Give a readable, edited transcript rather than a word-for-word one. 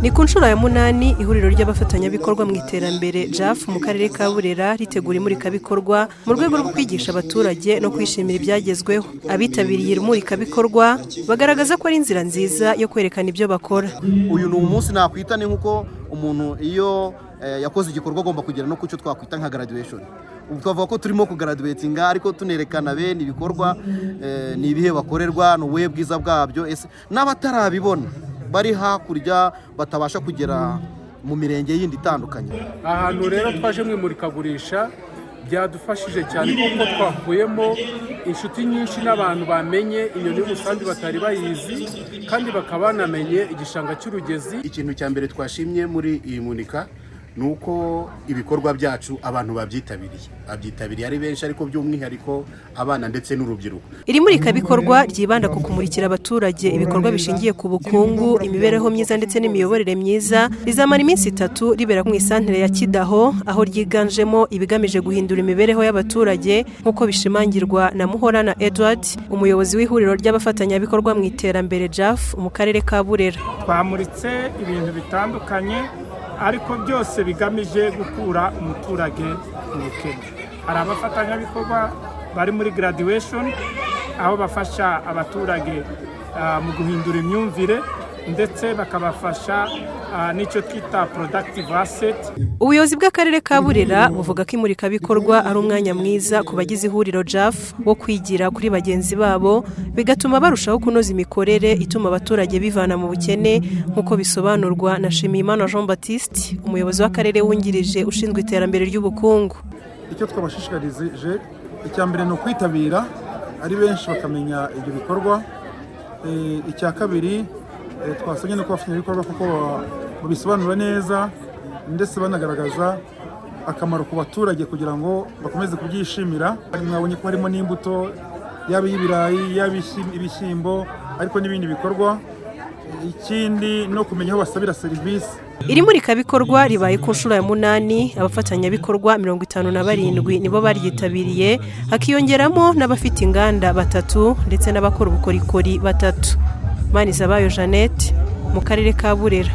Ni ku nshuro ya munani ihuriro ry'abafatanyabikorwa mu iterambere JAF mu karere ka Burera ritegura imurikabikorwa mu rwego rwo kwigisha abaturage no kwishimira ibyagezweho. Abitabiriye iri murikabikorwa bagaragaza ko ari inzira nziza yo kwerekana ibyo bakora. Uyu ni umunsi nakwita ni nk'uko umuntu iyo yakoze igikorwa agomba kugera no ku cyo twakwita nka graduation. Ubu twavuga ko turimo kugraduatinga, ariko tunerekana bene ibikorwa, ni ibihe bakorerwa, ni ubuhe bwiza bwabyo, ese n'abatarabibona bari hakurya batabasha kugera mu mirenge yindi itandukanye. Ahantu rero twaje mu imurikagurisha byadufashije cyane, kuko twakuyemo inshuti nyinshi n'abantu bamenye inyoni y'umusambi batari bayizi, kandi bakaba banamenye igishanga cy'Urugezi. Ikintu cya mbere twashimye muri iyi murika ni uko ibikorwa byacu abantu babyitabiriye, babyitabiriye ari benshi, ariko by'umwihariko abana ndetse n'urubyiruko. Iri murikabikorwa ryibanda ku kumurikira abaturage ibikorwa bishingiye ku bukungu, imibereho myiza ndetse n'imiyoborere myiza, rizamara iminsi 3 ribera mu isantere ya Kidaho, aho ryiganjemo ibigamije guhindura imibereho y'abaturage, nk'uko bishimangirwa na Muhorana Edward, umuyobozi w'ihuriro ry'abafatanyabikorwa mu iterambere JAF mu karere ka Burera. Twamuritse ibintu bitandukanye, ariko byose bigamije gukura umuturage mu bukene. Hari abafatanyabikorwa bari muri graduation, aho bafasha abaturage mu guhindura imyumvire, ndetse bakabafasha n'icyo twita productive asset. Ubuyobozi bw'akarere ka Burera buvuga ko imurikabikorwa ari umwanya mwiza ku bagize ihuriro JAF wo kwigira kuri bagenzi babo, bigatuma barushaho kunoza imikorere ituma abaturage bivana mu bukene, nk'uko bisobanurwa na Nshimiyimana Jean Baptiste, umuyobozi w'akarere wungirije ushinzwe iterambere ry'ubukungu. Icyo twabashishikarije, icya mbere ni ukwitabira ari benshi bakamenya ibyo bikorwa. Icya kabiri twasabye no abafatanyabikorwa kuko babisobanura neza, ndetse banagaragaza akamaro ku baturage kugira ngo bakomeze kubyishimira. Mwabonye ko harimo n'imbuto, yaba iy'ibirayi, yaba ibishyimbo, ariko n'ibindi bikorwa. Ikindi no kumenya aho basabira serivisi. Iri murikabikorwa ribaye ku nshuro ya munani. Abafatanyabikorwa 57 nibo baryitabiriye, hakiyongeramo n'abafite inganda batatu ndetse n'abakora ubukorikori batatu. Manizabayo Jeannette, mu karere ka Burera.